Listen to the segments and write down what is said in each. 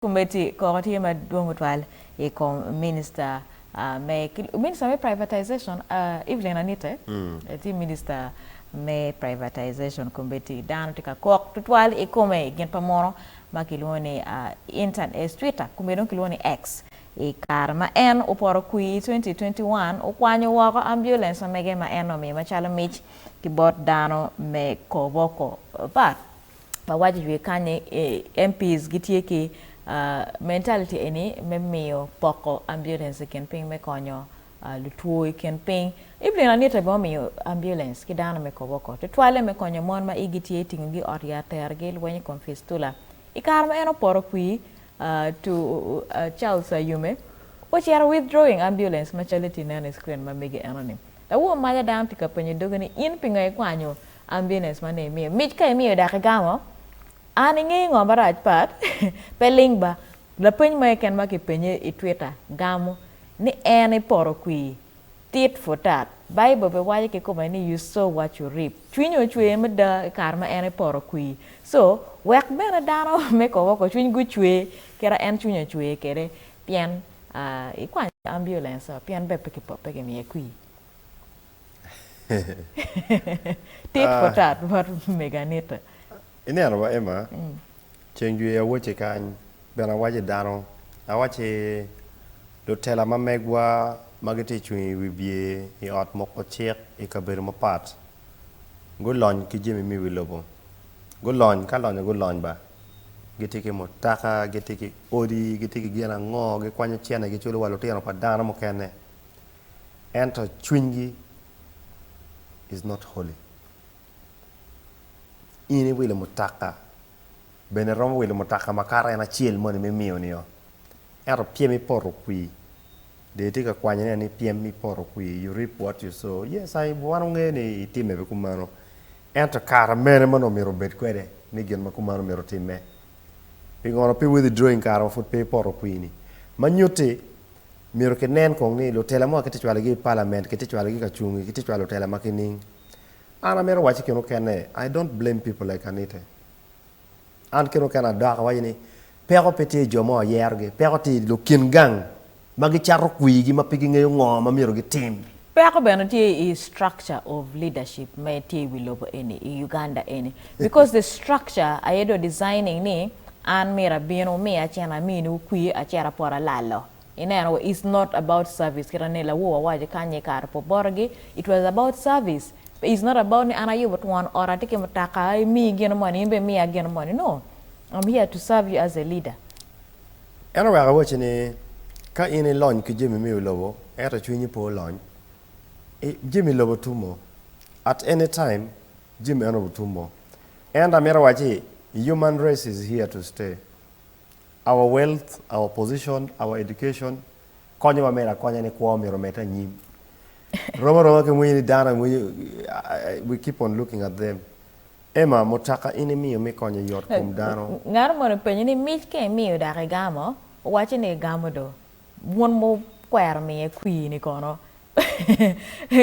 Kombeddi koko tye madwong tutwal i kom minista me minista me privatization Evelyn Anite tye minista me privatization kombeddi dano tye ka kok tutwal i kome i gin pa munu ma kilwongo ni internet twitter kombeddi dong kilwongo ni X i kare ma en opoto kwir i 2021 okwanyo woko ambulance ma mege ma en omiyo macalo mic ki bot dano me Koboko but Awaco jwi kany ni MPs gitye ki mentality eni me miyo poko ambulance i kin piny me konyo lutwo i kin piny. Evelyn Anita bene omiyo ambulance ki dano me Koboko tutwalle me konyo mon ma igi tye tingo gi i ot yat tero gi lweny i kom fistula. I kare ma en opoto kwir to Charles Ayume ocito withdrawing ambulance macalo itye neno i screen ma megi eno ni. Lawor maca dano tye ka penyo doge ni in pingo ikwanyo Ambulance ma ni imiyo mic ka imiyo dok igamo an ingeyo ngo marac pat pe ling ba lapeny mo keken ma kipenye i twitter gamo ni en ipoto kwir tit for tat bible be waco kikome ni you sow what you reap cwinye ocwer mada i kare ma en ipoto kwir so wek bene dano me koboko cwiny gucwer kita en cwinye ocwer kede pien ikwanyo ambulance pien be pe kimiye kwir. Tit for tat bot mego Anita. Ineno ba Emma, ceng jwi awoce kany bene awaco dano, awaci lutela ma megwa ma gitye cung i wi bye i ot moko cik i kabedo mapat gulony ki jami me wi lobo, gulony ka lonyo gulony ba gitye ki mutoka, gitye ki odi, gitye ki gin ango, gikwanyo cene giculo wa lutino pa dano mukene. Ento cwinygi is not holy. In iwilo mutoka, bene iromo wilo mutoka makato en acel moni me miyo nio, ento pyem ipoto kwir, dong itye ka kwanyone ni pyem ipoto kwir, you reap what you sow. Yes, I, wan wangeyo ni itime be kumeno, ento kare mene ma onongo myero obed kwede ni gin ma kumeno myero otimme? Pingo onongo pe withdrawing kare ma pud pe ipoto kwir-ni? Ma nyutti Myero kinen kong ni lutela mo kitye cwalogi i palament, kitye cwalogi ka cungi, kitye cwalo lutela ma kining. An amito waci kine okene, I don't blame people like Anite. An kine okene adok awaco ni peko pe tye i jo ma wayerogi, peko tye i lukin gang ma gicato kwigi ma pe gingeyo ngo ma myero gitim. Peko bene tye i structure of leadership ma tye i wi lobo eni, i Uganda eni. Because the structure aye dong designing ni an myero abin wumiya cente aminiwu kwir acit apot alalo. Ineno it's not about service kit ma lawowa owaco kany i kare pa obotigi it was about service it's not about ni an ayubo twon ot atye ki mutoka imi gin moni in bene imiya gin moni no I'm here to serve you as a leader. En oweko awacci ni ka in ilony ki jami me wi lobo ento cwinyi pe olony, jami lobo tumo at any time jami eno otumo. Ento amito wacci human race is here to stay. Our wealth, our position, our education konyowa medo akonya ni kwo myero omedde anyim. Rom aroma ki winyo ni dano winyo we keep on looking at them. Emma, mutoka in imiyo me konyo yot kom dano. Ngat moni openyo ni mic ka imiyo dok igamo, owacci ni egamo do. Wun mukwero miye kwir-ni kono?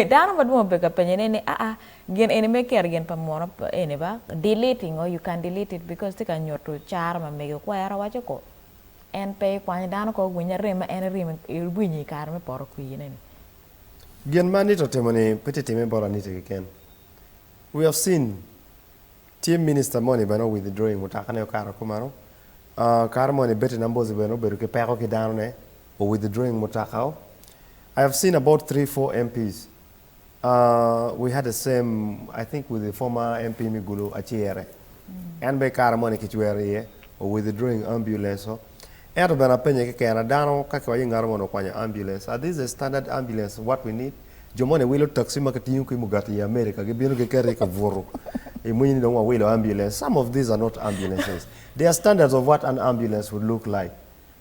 Dano madwong obedo ka penyone ni aa, gin eni me keto gin pa muno eni ba, deleting or you can delete it because tye ka nyuto caro ma mege okwero waco ko en pe ikwanyo dano ko owiny arem ma en ewinyo i kare me poto kwir-ne ni. Gin ma Anita otimo-ni pe tye timme bot Anita keken. We have seen tye minister moni bene o withdrawing mutoka ne okato kumeno, kare moni Betty Namboze bene obedo ki peko ki dano ne o withdrawing mutoka o. I have seen about 3-4 MPs we had the same I think with the former MP me Gulu Acire en bene kare moni kicwero iye o withdrawing ambulance o. Ento bene apenye kekena dano ka kiwaco ni ngat moni okwanyo ambulance are these the standard ambulance what we need? Jo moni wilo taxi ma kitingo ki mugati i America gibino giketo i kabuto i mwinyo ni dong wawilo ambulance. Some of these are not ambulances. They are standards of what an ambulance would look like.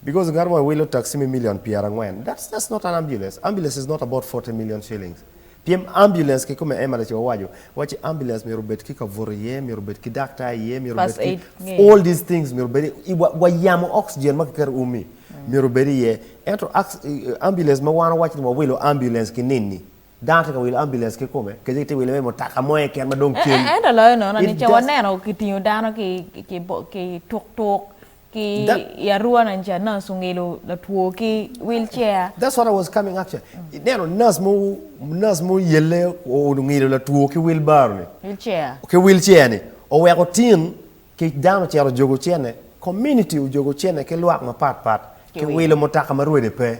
Because ngat mo wilo taxi me million 40. That's, that's not an ambulance. Ambulance is not about 40 million shillings. Pien ambulance kikome ema laco waco, waci ambulance myero obed ki kabuto iye, myero obed ki daktar iye, myero obed First ki aid nge. all these things myero obed i wa, wa yamo oxygen ma kiketo umi myero obed iye. Ento ambulance ma wan wawaco ni wawilo ambulance ki nini, dano tye ka wilo ambulance kikome, kece gitye ka wilo me mutoka mo keken ma dong cen. Ento loyo nono It ni ca does waneno kitingo dano ki, ki, ki tuk tuk. Ki i Arua nany ca nurse ongilo latwo ki wheel chair. That's what I was coming actually. Ineno nurse mo nurse mo yelle ongilo latwo ki wheel barrow ni. Wheel chair. Ki wheel chair ni oweko tin ki dano ocito ojogo cene community ojogo cene ki lwak mapat pat ki wilo mutoka ma rwede pe.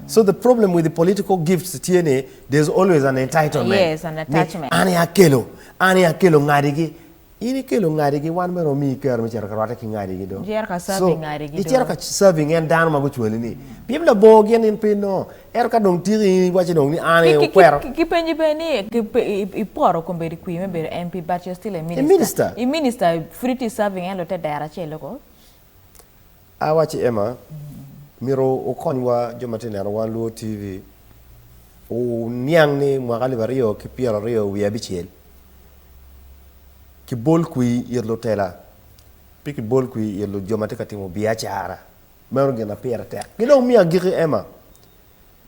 So the problem with the political gifts tye ni there's always an entitlement. Yes, an attachment. Ni an aye akelo, an aye akelo ngadigi. In ikelo ngadigi, wan bene wamiyi kero me cito ka rwatte ki ngadigi do. Icito ka serving ngadigi do. Icito ka serving en dano ma gucwali ni. Pien labongo gin in pe inongo. Ento ka dong tiki in iwaci dong ni an aye okwero. Kipenyi bene ni iporo kombeddi kwir me bedo MP but you're still a minister. A minister. I minister pud itye serving en lute dero acel-lu ko. Awaci Emma, myero wukonywa jo ma tye neno wan Luo TV, wuniang ni mwaka alip aryo ki pyeraryo wiye abicel, kibol kwir it lutela, pe kibol kwir it jo ma tye ka timo biacara. Meno gin ma pire tek. Ki dong me agikki Emma,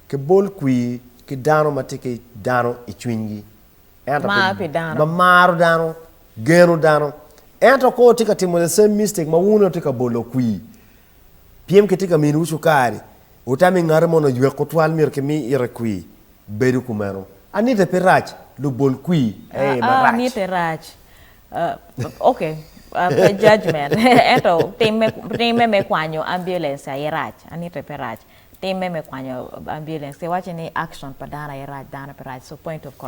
kibol kwir ki dano ma tye ki dano i cwinygi. Ento Mar pi dano. Ma maro dano, geno dano. Ento ka wutye ka timo the same mistake ma wun wutye ka bolo kwir, pyem kitye ka miniwu cukari, wutamo i ngati moni oywek twal myero kimi ite kwir, bedo kumeno. Anite pe rac, lubol kwir aye Ah, marac. anite rac. Uh, okay, uh, pe judgment. Ento timme, timme me kwanyo ambulance aye rac. Anite pe rac. Timme me kwanyo ambulance. Kiwaco ni action pa dano aye rac, dano pe rac. So point of correction.